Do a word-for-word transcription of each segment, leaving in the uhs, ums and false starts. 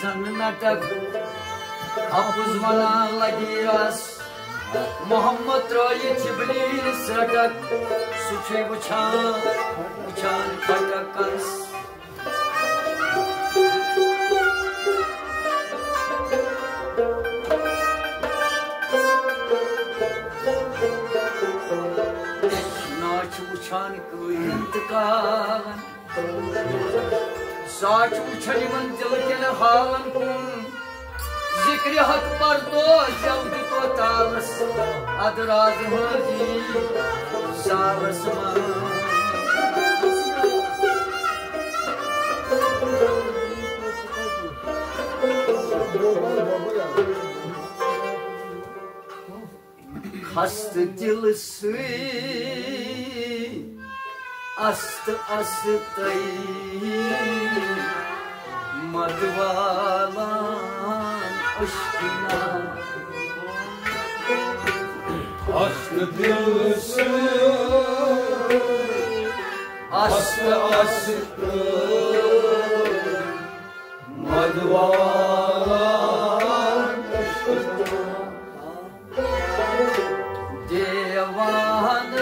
سن نٹک، اپُز ونان لگی رس۔ محمد ترٲیِتھ ابلیس رٹک، سُہ چھُے وٕچھان، وٕچھان کھٹکس۔ نا چھُ وٕچھان کٲہِل تہٕ کاوَن۔ سا چھُ وٕچھان یِمن دِلہٕ کٮ۪ن حالن کُن۔ ذِکرِ حق پردو زٮ۪و دِتو تالس، ادٕ راز حٲضی زالس منٛز۔ خستہٕ دِلہٕ سۭتۍ است استَے مدوالان عشقنا۔ خستہٕ دِلہٕ سۭتۍ است است مدوالان عشقنا۔ دیوان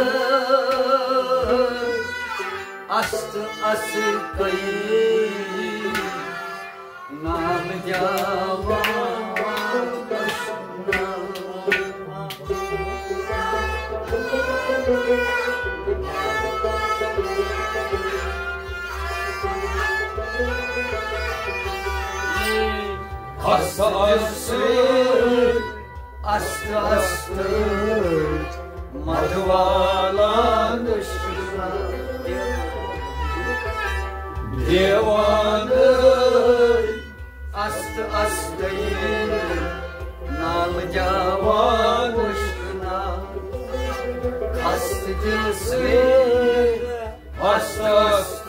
است است کئی نام دیوان۔ است است است است مدوالان عشقنا۔ دیوان است است نام دیوان عشقنا۔ خستہٕ دِلہٕ سۭتۍ است است۔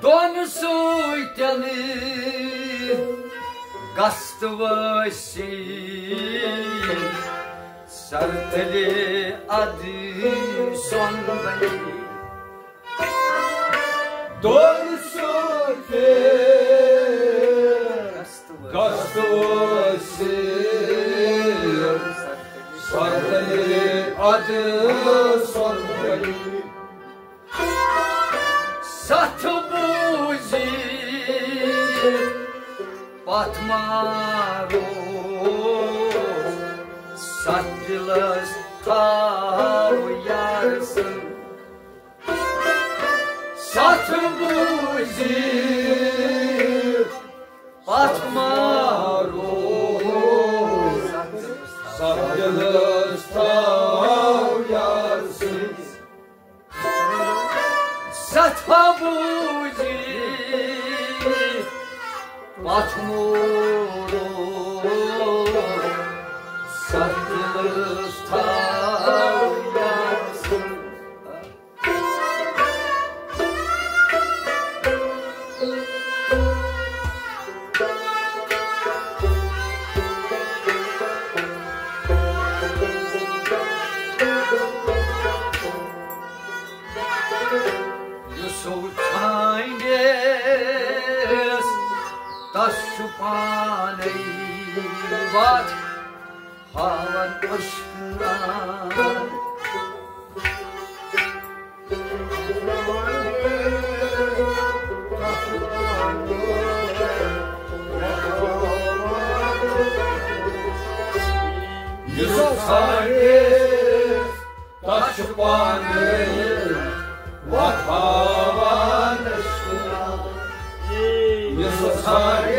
دۄن سۭتٮ۪ن گژھتہٕ ؤسِتھ سرتلہِ ادٕ سۄن بنی۔ دۄن سۭتٮ۪ن گژھتہٕ ؤسِتھ سرتلہِ ادٕ سۄن بنی۔ ستھ بوٗزِتھ پتھ مارو، ستھ دِلس تھاو یار سٕنٛز۔ ستھ بوٗزِتھ پتھ مارو، ستھ دِلس تھاو یار سٕنٛز۔ ستھ بوٗزِتھ پتھ مورو، ستھ دِلس تھاو یار سٕنٛز۔ یُس سُہ ژھانٛڈٮ۪س، تس چھُ پانے وتھ ہاوان عشقنا۔ یُس ژھانٛڈٮ۪س تس چھُ پانہٕ وۄتھاوان اشکنا۔ یُس ژھانٛڈِ،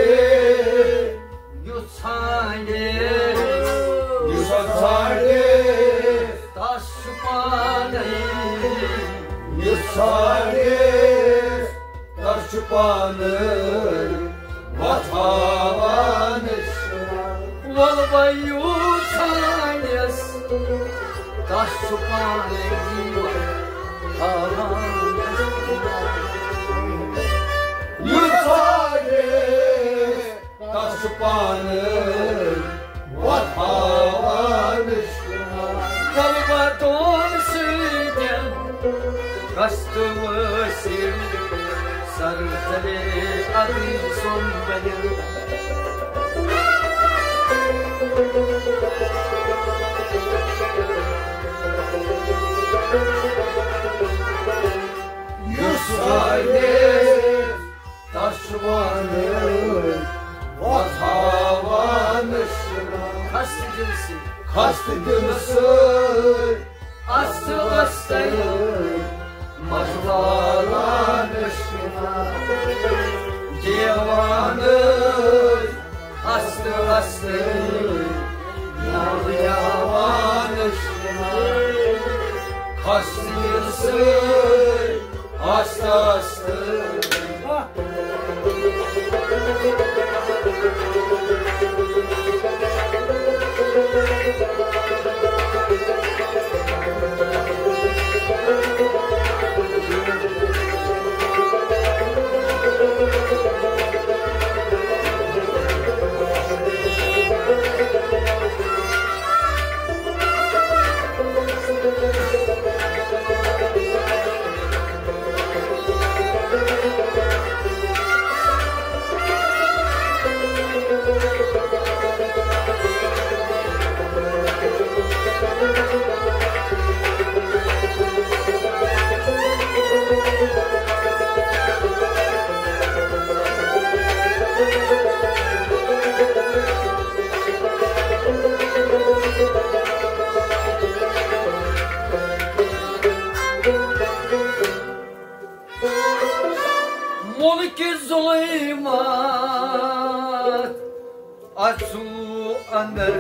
یُس ژھانٛڈِ، یُس ژھانٛڈِ، تس چھُ پانہٕ، یُس ژھانٛڈِ، تس چھُ پانہٕ وۄتھاوان اشکنا۔ وَلہٕ وۄنۍ یوٗت ژھانٛڈٮ۪س، تس چھُ پانَے وۄتھاوان اشکنا۔ یوٗت ژھانٛڈٮ۪س، تس چھُ پانہٕ وۄتھاوان اشکنا۔ غلبہ دون سۭتۍ قصد وٲصِل سر تلے ادی سوم بنیل۔ یُس آیہِ تس چھُ پانہٕ وۄتھاوان اشکنا۔ خستہٕ دِلہٕ سۭتۍ، خستہٕ دِلہٕ سۭتۍ، استہٕ استَے مشوالان اشکنا۔ دیوانٕے استہٕ استَے ناویاوان اشکنا۔ خستہٕ دِلہٕ سۭتۍ، استہٕ استَے۔ مُلکہِ ظُلمات اژُو اندر،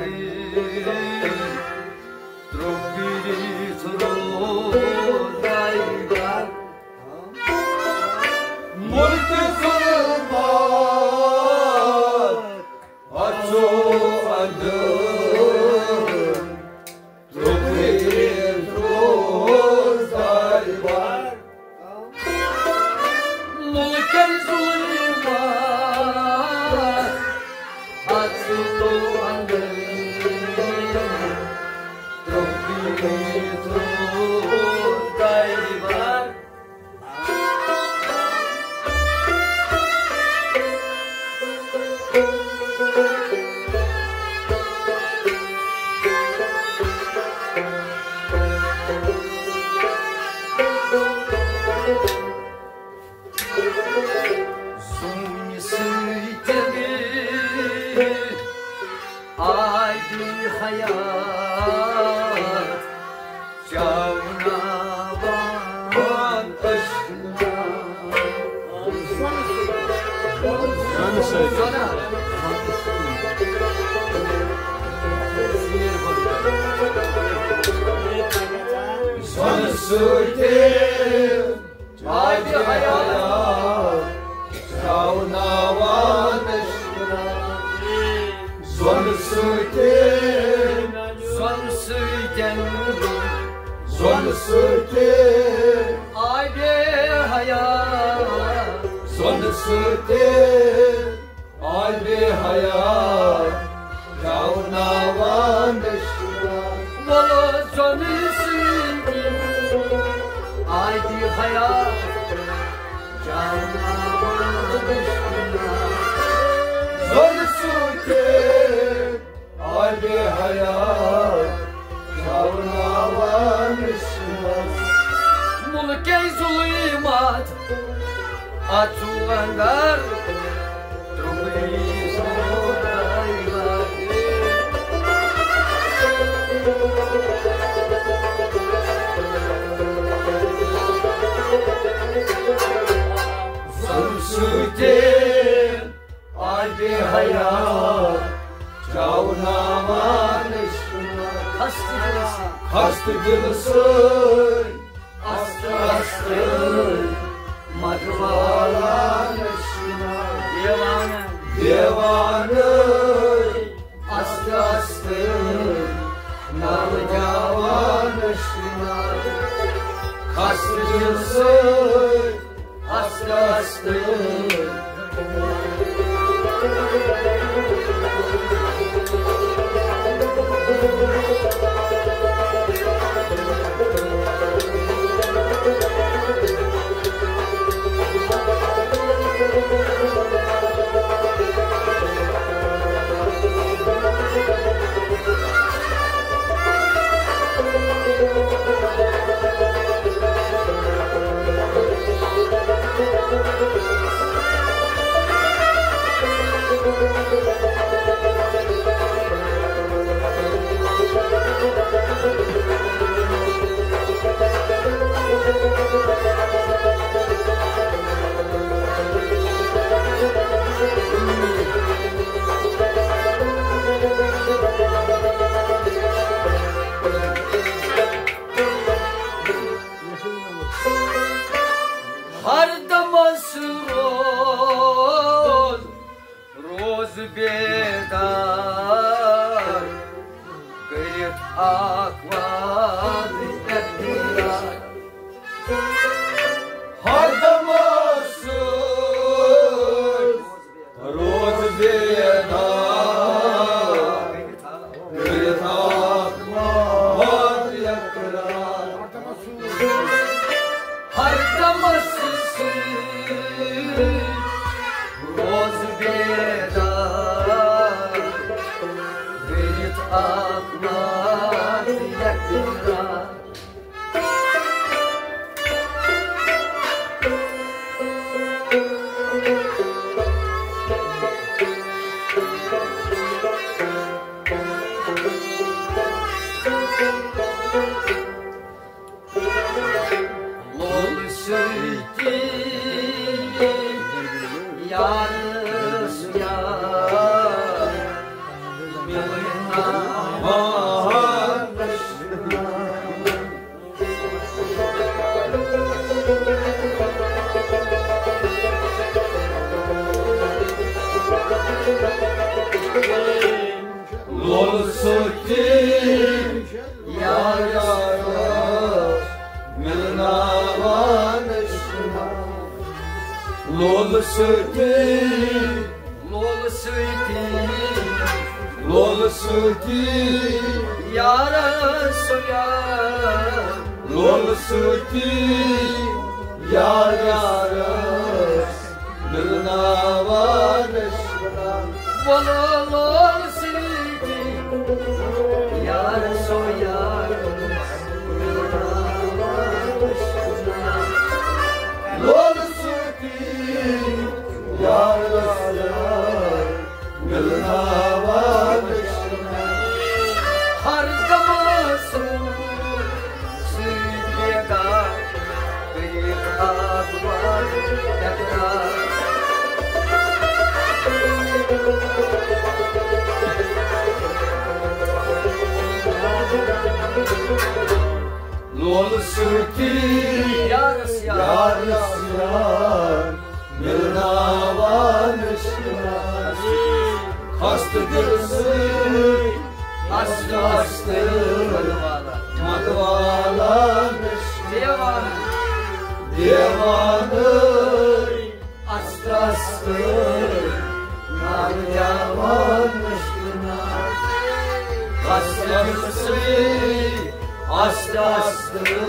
ترٛوو پیٖرِتھ روزدار۔ مُلکہِ ظُلمات اژُو اندر، ترٛوو پیٖرِتھ روزدار۔ مُلکَن ظُلمات اژُو اندر، ترٛوو پیٖرِتھ روزدار۔ زوٗنہِ سۭتۍ آیہِ حیات، چاوناوان ٲسۍ۔ زوٗنہِ سۭتۍ۔ زوٗنہِ سۭتۍ۔ آبِ حیات تراوناوان اشکنا۔ زوٚن سۭتۍ، زوٚن سۭتۍ، زوٚن سۭتۍ۔ آبِ حیات، زوٚن سۭتۍ۔ آبِ حیات تراوناوان اشکنا۔ بولو زوٚن سۭتۍ۔ آبِ حیات تراوناوان اشکنا۔ زوٚن سۭتۍ۔ آبِ حیات تراوناوان اشکنا۔ مُلکے ظُلمات اژُو اندر، ترٛووُے سون دایوار۔ حیات چاوناوان ٲسۍ۔ خستہٕ دِلہٕ سۭتۍ، خستہٕ دِلہٕ سۭتۍ، اَستہٕ اَستہٕ مَتہٕ والان ٲسۍ۔ دیوانہٕ، دیوانہٕ، اَستہٕ اَستہٕ نالہٕ دیوان ٲسۍ۔ خستہٕ دِلہٕ سۭتۍ، اَستہٕ اَستہٕ۔ ہردم ٲس روز، روز بیدار، کٔرِتھ اکھ وعدٕ اقرار۔ ہردم ٲس روز بیدار، کٔرِتھ اکھ وعدٕ اقرار۔ ہردم ٲس روز بیدار، کٔرِتھ اکھ وعدٕ اقرار۔ لولہٕ سۭتی یارس یار مِلنا۔ لولہٕ سۭتی یارس مِلناوان ٲسۍ۔ لولہٕ سۭتی، لولہٕ سۭتی، لولہٕ سۭتی یارس یار۔ لولہٕ سۭتی یارس مِلناوان ٲسۍ۔ وَلہٕ لولہٕ سۭتی یارس یار مِلناوان ٲسۍ۔ لولہٕ سۭتی یارس یار مِلناوان ٲسۍ۔ ہر دمہ سۭتۍ سۭتۍ بیدار، کٔرِتھ آباد تکرار۔ لولہٕ سۭتی یارس یار، یارس یار مِلناوان ٲسۍ۔ خستہٕ دِلہٕ سۭتۍ، اَستہٕ اَستہٕ مَتہٕ والان ٲسۍ۔ دیوان، دیوانہٕ، اَستہٕ اَستہٕ نالہٕ دیوان ٲسۍ۔ خستہٕ دِلہٕ سۭتۍ، اَستہٕ اَستہٕ۔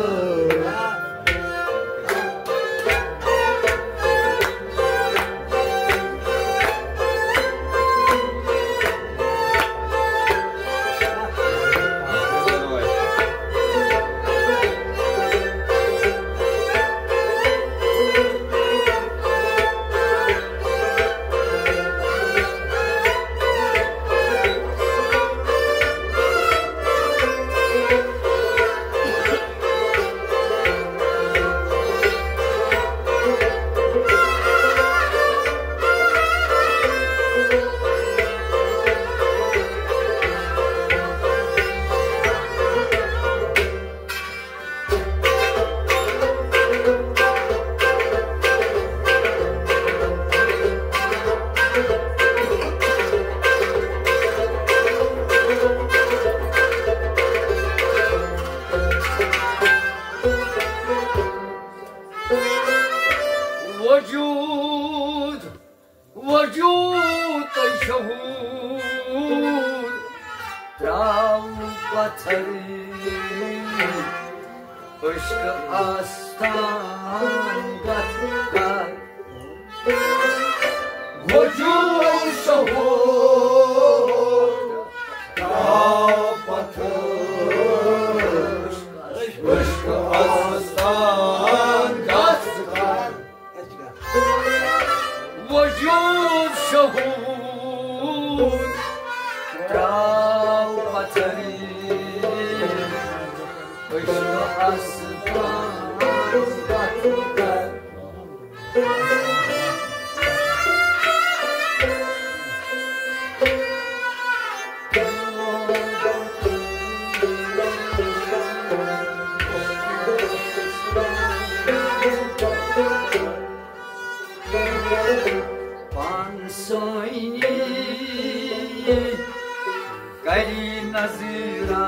عشق آستان گتھ کر، وجود شہود تراو پتھر۔ عشق آستان گتھ کر، وجود شہود تراو پتھر۔ عشق آستان گتھ کر۔ پان سٲنی کری نظرا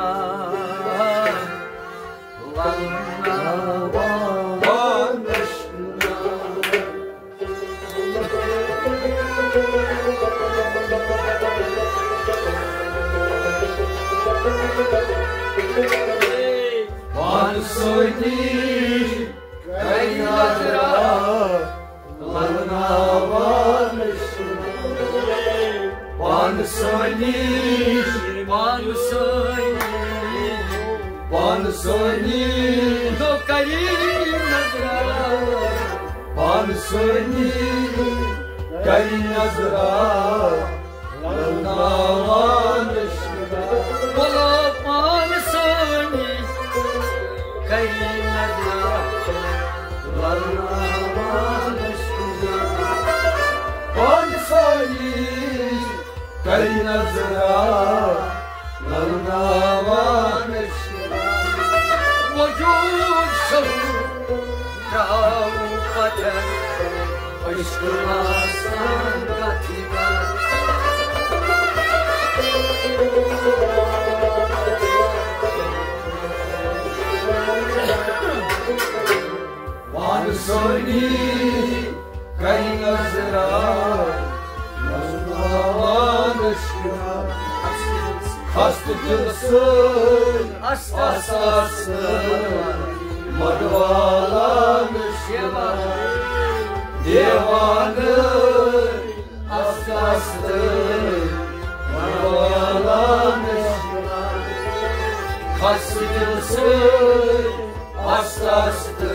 للناوان اشکنا۔ پان سٲنی کری نظرا للناوان اشکنا۔ پان سٲنی، پان سٲنی، پان سٲنی، تو کری نظرا۔ پان سٲنی کری نظرا للناوان اشکنا۔ بولو پان سٲنی کری نظرا للناوان اشکنا۔ پان سٲنی کری نظرا للناوان اشکنا۔ وجود شہود تراو پتھر، عشق آستان گتھ کر۔ پان سٲنی کری نظرا للناوان اشکنا۔ خستہٕ دِلہٕ سۭتۍ آستہٕ آستہٕ مدوالان اشکنا۔ دیوانہٕ آستہٕ آستہٕ مدوالان اشکنا۔ خستہٕ دِلہٕ سۭتۍ آستہٕ آستہٕ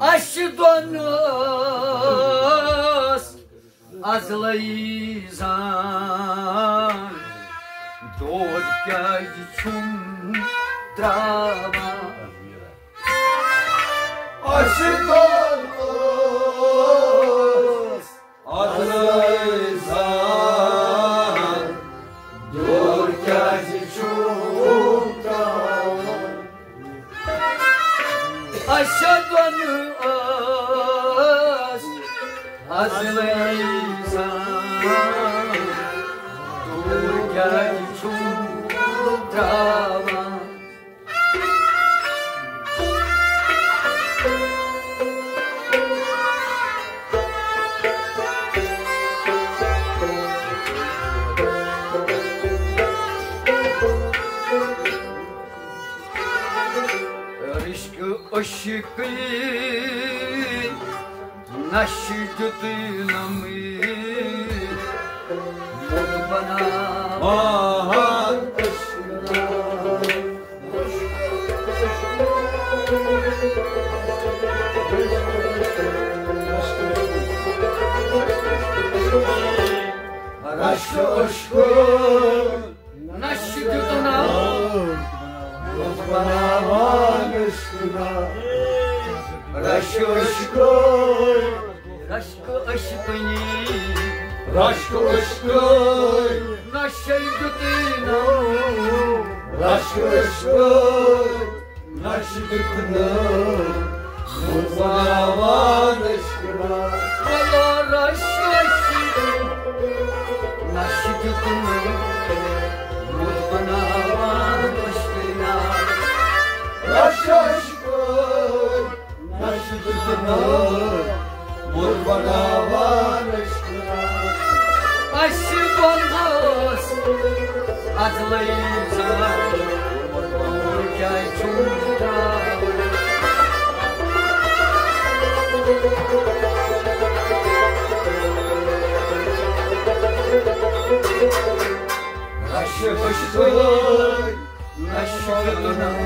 اَسہِ دۄن ٲس ازلے زان، دود کیازِ چھُم تراوان؟ اَسہِ دۄن ٲس ازلے زان، دود کیازِ چھُم تراوان؟ اَسہِ دۄن ٲس ازلے زان، دوٗر کیازِ چھُم تراوان؟ عشق عشقی نشہِ دیُت نمے، موت بناو باہر عشقنا۔ عشقو، نشہِ دیُتنم، بناوان عشقنا۔ رش عشقو، رشک عشقنی، رشک عشقو، نشہِ دیُتنم، رشک عشقو، نشہِ دیُتنم، بناوان عشقنا۔ ولا رش عشق، نشہِ دیُتنم، بناوان عشقنا۔ رش عشق، نشہِ دیُتنم، بناوان عشقنا۔ اَسہِ بۄن ٲس از لٔج ژاے، کیٛازِ چھُم ترٛاوان؟ رشہِ عشقو، نشہِ دیُتنم،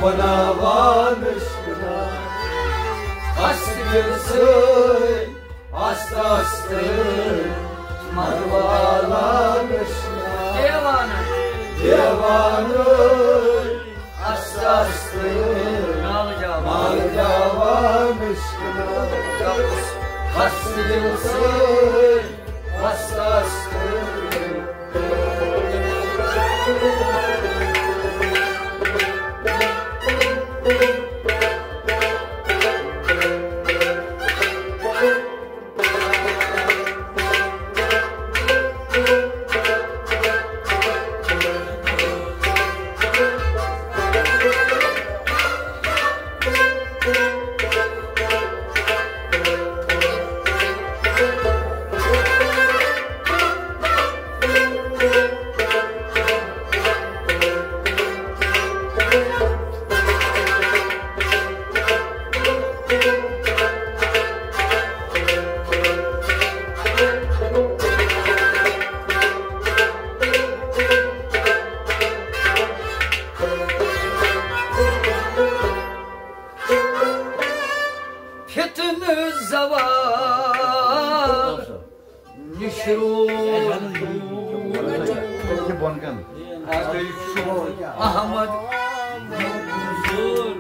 بناوان عشقنا۔ ہست دل سۭتۍ آستہٕ آستہٕ مروالان عشقنا۔ دیوانہٕ۔ دیوانہٕ۔ آستہٕ آستہٕ نالہٕ جاوان۔ نالہٕ جاوان عشقنا۔ ہست دل سۭتۍ آستہٕ آستہٕ۔ فتنہٕ زوال نِش روز دوٗر۔ احمد منظور۔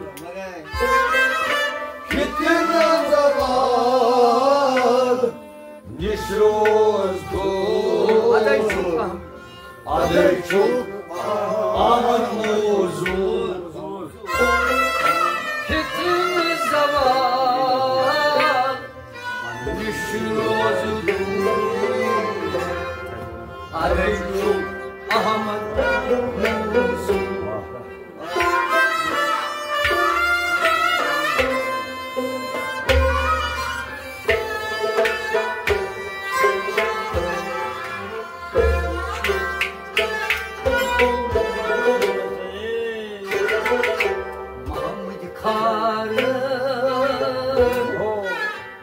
فتنہٕ زوال نِش روز دوٗر۔ ادے چھُ احمد۔ ادے چھُ احمد موزوٗر۔ فتنہٕ زوال نِش روز دوٗر۔ ادے چھُ احمد موزوٗر۔ محمد خار،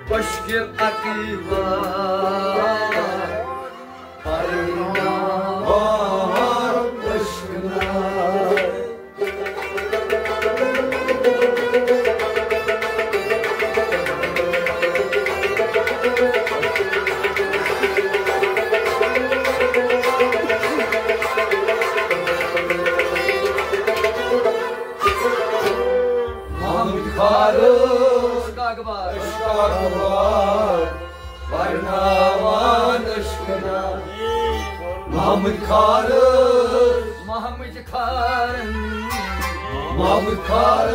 بشکر اقیبا، پرنا بہار عشقنا۔ محمد خار، عشق اخبار، پرناوان عشقنا۔ محمد خار، محمد خار، محمد خار،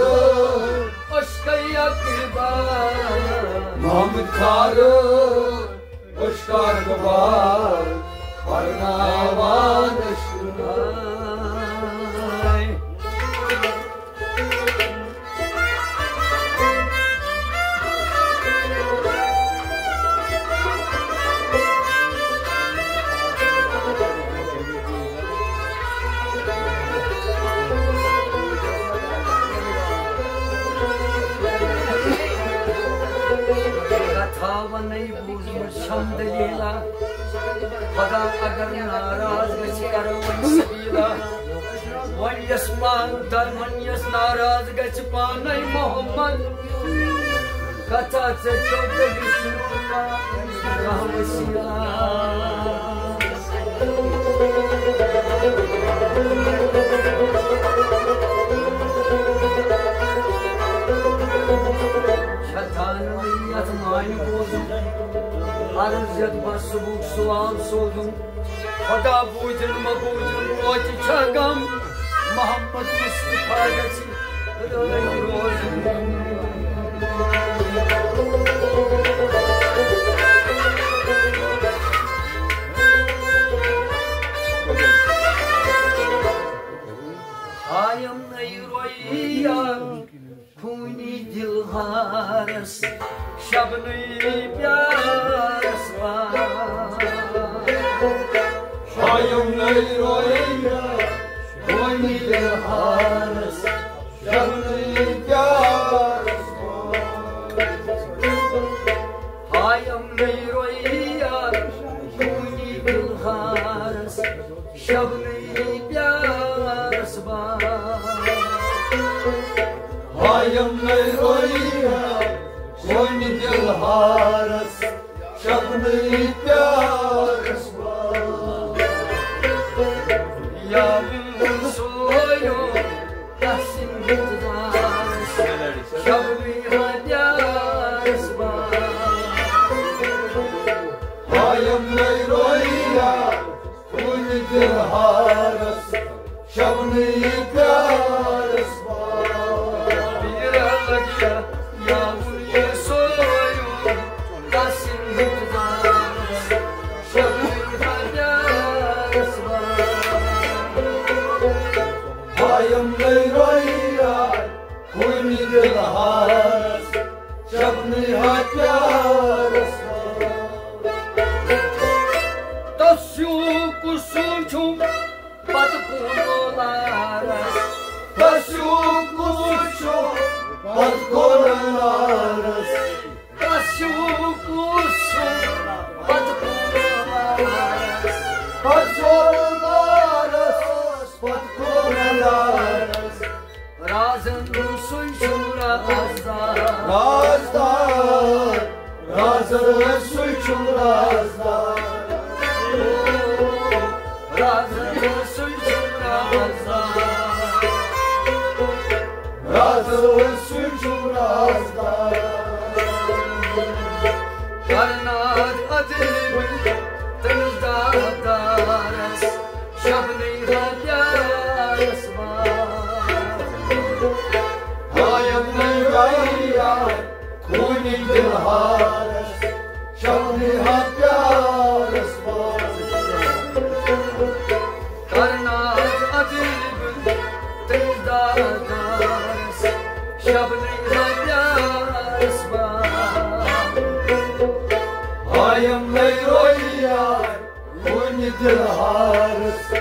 عشق اخبار، محمد خار، عشق اخبار، پرناوان عشقنا۔ کتھا ونے بوٗزمٕژ چھم دٔلیٖلہ۔ خدا اگر ناراض گژھِ، کرو وۄنۍ سبیٖلہ۔ وۄنۍ یس مان تر، وۄنۍ یس ناراض گژھِ پانے محمد۔ کتھا ژےٚ ژوٚٹ وٕچھُن کانٛہہ وسیلہ۔ چھتھان یتھ معنی بوزُن، عرض یتھ بس صبحُک سوال سوزُن۔ خدا بوٗزِن مہ بوٗزِن، توتہِ چھا غم، محمد مصطفیٰ گژھِ رٲضۍ روزُن۔ ہایم نٔے رویہ۔ خوٗنی دِلہارس شبنہٕ پیارس وار۔ ہایم نٔے رویہ، خوٗنی دِلہارس شبنہٕ پیارس وار۔ ہایم نٔے رویہ، خوٗنی دِلہارس شبنہٕ پیارس بار۔ ہایم نٔے رویہ، خوٗنی دِلہارس شبنہٕ پیارس بار۔ یا سویو تسِن گُلزارس شبنہٕ پیارس بار۔ ہایم نٔے رویہ، خوٗنی دِلہارس شبنہٕ پیارس بار۔ پیرا لگیا یا وُن یہِ سویو تسِن گُلزارس شبنہٕ پیارس بار۔ ہایم نٔے رویہ، خوٗنی دِلہارس شبنہٕ پیارس وار۔ تسیُک سُہ چھُ پتہٕ کولارس۔ تسیُک سُہ چھُ پتہٕ کولارس۔ تسیُک سُہ چھُ پتہٕ کولارس۔ پتہٕ کولارس، پتہٕ کولارس۔ رازن سُے چھُم رازدار۔ رازدار، رازن سُے چھُم رازدار۔ رازن سُے چھُم رازدار۔ رازن سُے چھُم رازدار۔ کرناک عجیٖب تٔمِس دادارس۔ شبنہٕ پیارس وار۔ ہایم نٔے رویہ، خوٗنی دِلہارس شبنہٕ پیارس وار۔ کرناک عجیٖب تٔمِس دادارس شبنہٕ پیارس وار۔ ہایم نٔے رویہ، خوٗنی دِلہارس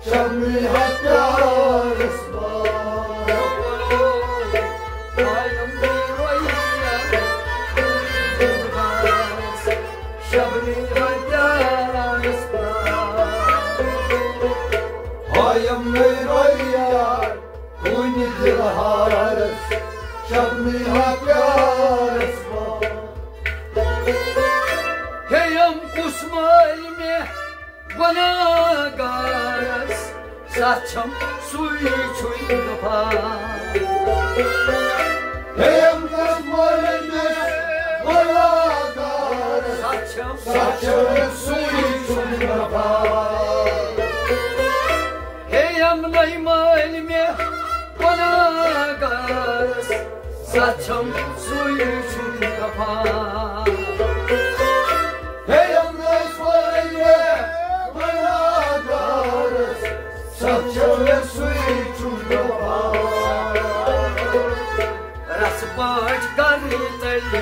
شبنہٕ پیارس وار۔ شبنہٕ پیارس وار۔ ہایم نٔے رویہ، خوٗنی دِلہارس شبنہٕ پیارس وار۔ ہیم کُس مٲلۍ مےٚ گۄناہگارس، سۄ چھم سُے چھُے دپان۔ ہیم کُس مٲلۍ مےٚ گۄناہگارس، سۄ چھم سۄ چھم سُے چھُے دپان۔ ہے یمنَے مٲلۍ مےٚ گۄناہگارس، سۄ چھم سُے چھُم دپان۔ ہے یمنَے مٲلۍ مےٚ گۄناہگارس، سۄ چھم سُے چھُم دپان۔ رس پٲٹھۍ کرنہِ تیٚلہِ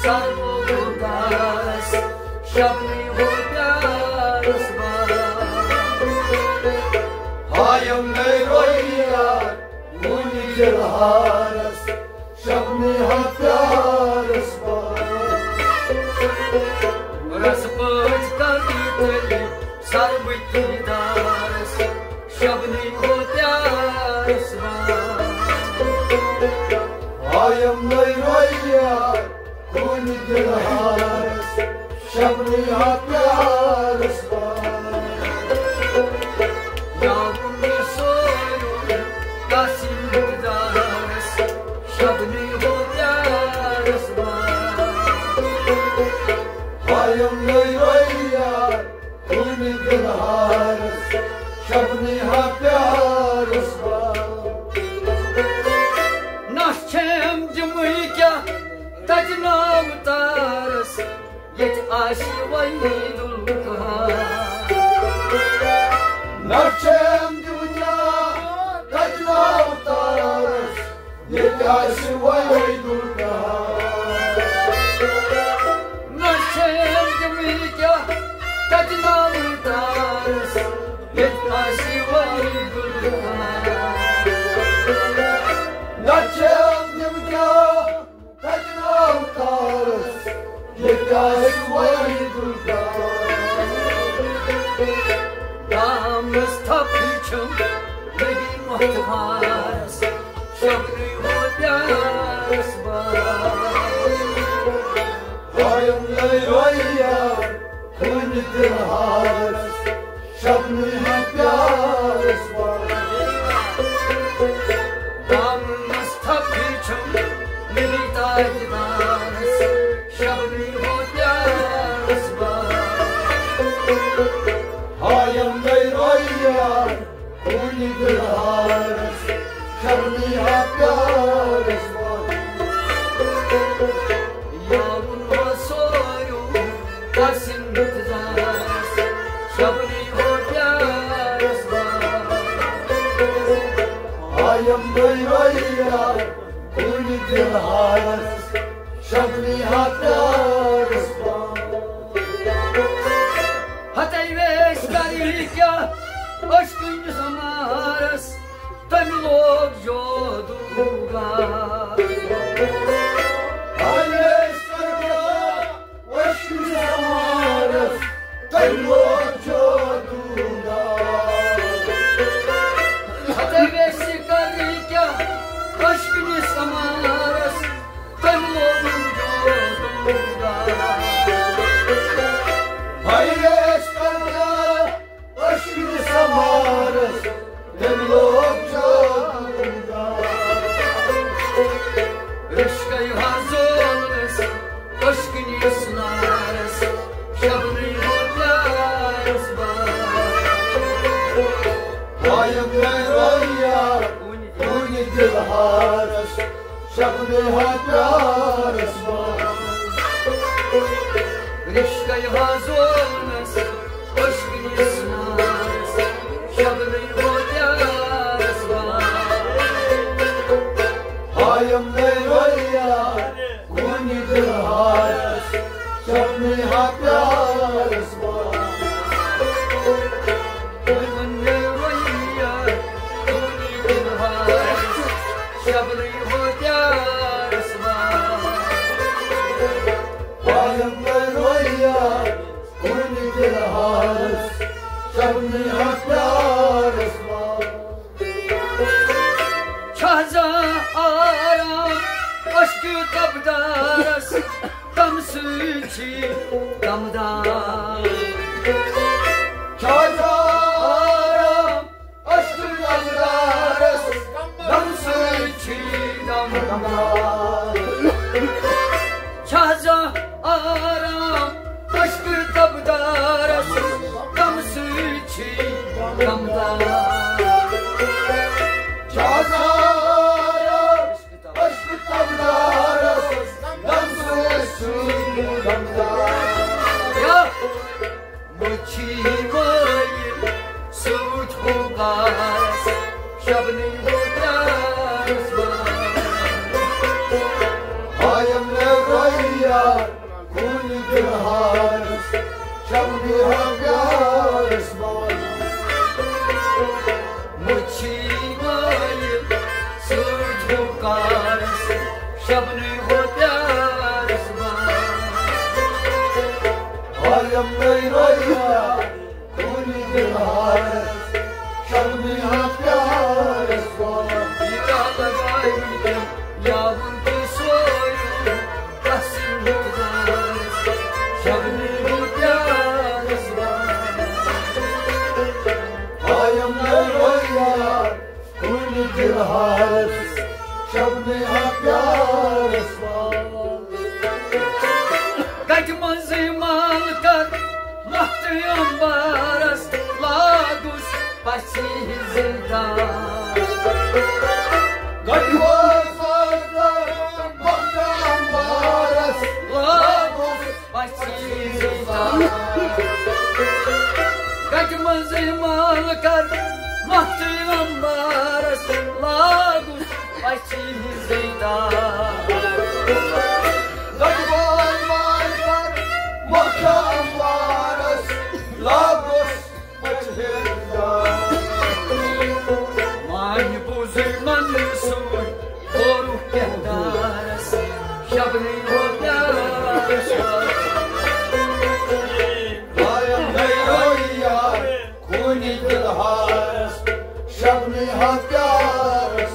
سرو گارس، شبنہٕ پیارس بار۔ ہایم نٔے رویہ، خوٗنی دِلہارس، شبنہٕ پیارس بار۔ رس پٲٹھۍ کرنہِ تیٚلہِ سرو دیدارس، شبنہٕ پیارس بار۔ ہایم نٔے رویہ، شبنی ہا پیارس بار۔ یا وُن مےٚ سورُے کس انتظارس، شبنی ہو پیارس بار۔ ہایم نٔے رویا کُنہِ دِلہارس، شبنی ہا پیارس بار۔ نہ چھم دِمٕے کیٛاہ تتہِ نام تارس، ییٚتہِ آسہِ وحید القہار۔ نہ چھم دِمٕے کیٛاہ تتہِ نام تارس، ییٚتہِ آسہِ وحید القہار۔ نہ چھم دِمٕے کیٛاہ تتہِ نام تارس، ییٚتہِ آسہِ وحید القہار۔ نہ چھم دِمٕے کیٛاہ تتہِ نام تارس، ییٚتہِ آسہِ وحید القہار۔ دامس تھپھ چھم نبی مختارس، شبنی ہو پیارس بار۔ ہایم نٔے رویا کُنہِ دِلہارس، شبنی ہا پیارس بار۔ دامس تھپھ چھم نبی تاجدارس، شبنی ہو پیارس بار۔ ہایم نٔے رویا کُنہِ دِلہارس، شبنی ہا پیارس بار۔ یا وُن مےٚ سورُے کس انتظارس، شبنی ہو پیارس بار۔ ہایم نٔے رویا کُنہِ دِلہارس، شبنی ہا پیارس بار۔ ہتے ویش کری کیٛاہ عشقٕنۍ سمارس، تٔمۍ لوگ جادوگار۔ ہتے ویش کری کیٛاہ عشقٕنۍ سمارس، تٔمۍ لوگ جادوگار۔ ہتے ویش کری کیٛاہ عشقٕنۍ سمارس، تٔمۍ لوگُن جادوگار۔ ہاے عشق کرنا عشقٕنۍ سمارس، تٔمۍ لوگ جادوگار۔ عشقے ہا زولنس عشقٕنۍ سنارس، شبنی ہو پیارس بار۔ ہایم نٔے رویا کُنہِ دِلہارس، شبنی ہا پیارس بار۔ عشقے ہا زولنس عشقٕنۍ سنارس، شبنی ہو پیارس بار۔ ہایم نٔے رویا کُنہِ دِلہارس، شبنی ہا پیارس بار۔ وَن مےٚ رویا کُنہِ دِلہارس، شبنی ہو پیارس بار۔ ہایم نٔے رویا کُنہِ دِلہارس، شبنی ہا پیارس بار۔ چھا زانٛہہ آرام عشقہٕ تبدارس، تمہٕ سۭتۍ چھی غمدار۔ چھا زانٛہہ آرام عشقہٕ تبدارس، تمہٕ سۭتۍ چھی غمدار۔ چھا زانٛہہ آرام عشقہٕ تبدارس، تمہٕ سۭتۍ چھی غمدار۔ چھا زانٛہہ آرام عشقہٕ تبدارس، تمہٕ سۭتۍ چھی غمدار۔ یا مٔچھی مٲیِل سۭتۍ ہُنٛکارس، شبنی ہو پیارس بار۔ ہایم نٔے رویا کُنہِ دِلہارس، شبنی ہا پیارس بار۔ مٔچھی مٲیِل سۭتۍ ہُنٛکارس، شبنی ہو پیارس بار۔ ہایم نٔے رویا کُنہِ دِلہارس، شبنی ہا پیارس بار۔ یہِ کتھ لگایہِ وٕنکٮ۪ن یا وُن تہِ سورُے کس انتظارس، پیغمبرس لاگُس پژھِ ہٕنٛزٕے دار۔ گۄڈٕ اوس پیغمبرس لاگُس پژھِ ہٕنٛزٕے دار۔ گٹہِ منٛزٕے مال کر مۄختٕے پیغمبرس لاگُس پژھِ ہٕنٛزٕے دار۔ گۄڈٕ اوس پیغمبرس لاگُس پژھِ ہٕنٛزٕے دار۔ مانہِ بوٗزٕے منصوٗر کوٚرُکھ کردارس شبنٕے ہو پیارس۔ آیم گٔے یار کُنہِ دِلہارس شبنٕے ہا پیارس۔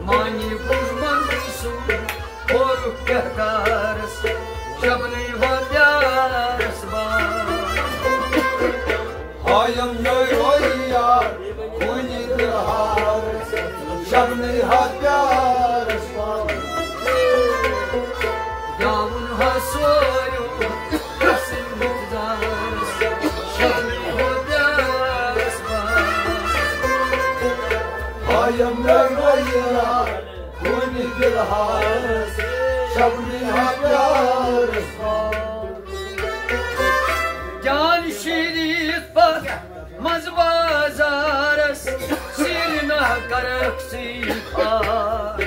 مانہِ بوٗز منصوٗر کوٚرُکھ کردارس شبنٕے ہا پیارس۔ آیم گٔے یار کُنہِ دِلہارس شبنٕے ہا پیارس۔ گیوُن ہا سوریو قاسم مقدارس شبنٕے ہا پیارس۔ آیم گٔے یار کُنہِ دِلہارس شبنٕے ہا پیارس۔ جان شریف پتھ منٛز بازارس سرینگرک سی پاس۔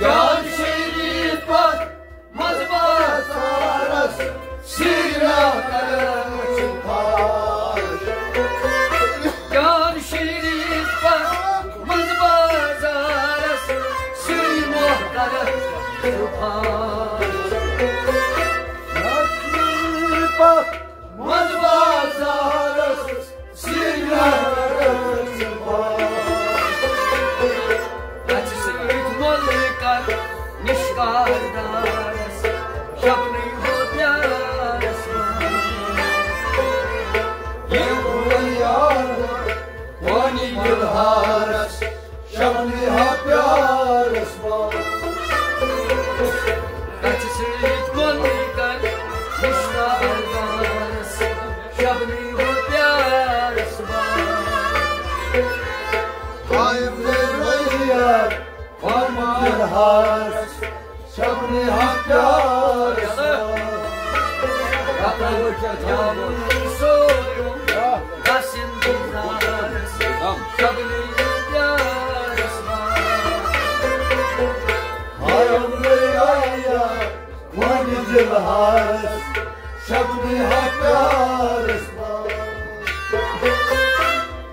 جان شریف پتھ منٛز بازارس سرینگرک سی پاس۔ جان شریف پتھ منٛز بازارس سرینگرک سی پاس۔ پتھ منٛز بازارس سرینگرس پاس۔ اَتھٕ سۭتۍ مۄلہٕ کر نِشکار دارس شبنٕے ہو پیارس۔ یہِ گوٚو یار وانی دِلہارس شبنٕے ہا پیارس۔ کچھ سۭتۍ مۄلٕے کر مُشتاق دارس شبنٕے ہو پیارس۔ قایم گٔے یار وانی دِلہارس شبنٕے ہا پیارس۔ شبنٕے پیارس۔ ہاے عمرے آیا وۄنۍ دِلہارس شبنٕے ہا پیارس۔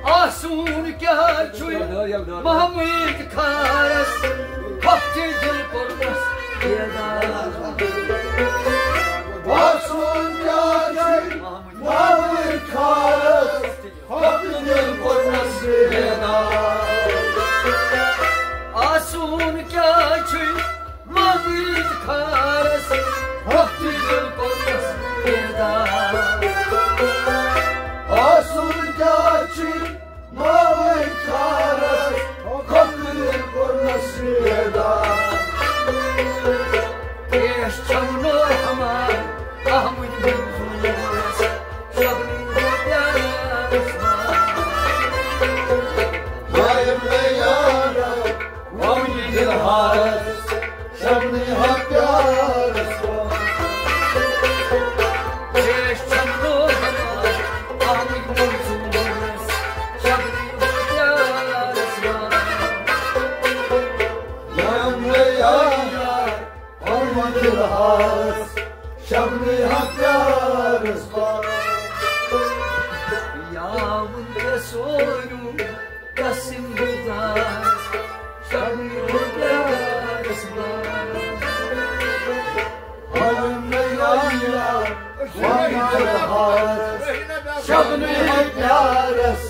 آسوٗن کیٛاہ چھُے محمد خارس، ہۄپھ تہِ دِل کوٚرمس بیدار۔ آسوٗن کیٛاہ چھُے محمد خارس، ہۄپھ تہِ دِل کوٚرمس بیدار۔ آسوٗن کیٛاہ چھُے محمد خارس، ہۄپھ تہِ دِل کوٚرمس بیدار۔ آسوٗن کیٛاہ چھُے محمد خارس، ہۄپھ تہِ دِل کوٚرمس بیدار۔ پیش چھم نور ہمار احمد منظورس، شبنٕے ہو پیارس۔ لایم گٔے یارا وۄنۍ دِلہارس، شبنٕے ہا پیارس۔ پیش چھم نور ہمار احمد منظورس، شبنٕے ہو پیارس۔ لایم گٔے یارا وۄنۍ دِلہارس، شبنٕے ہا پیارس۔ یاوُن تہِ سوریو قسم گُزار، شبنٕے ہا پیارس۔ لایم گٔے یارا وۄنۍ دِلہارس، شبنٕے ہا پیارس۔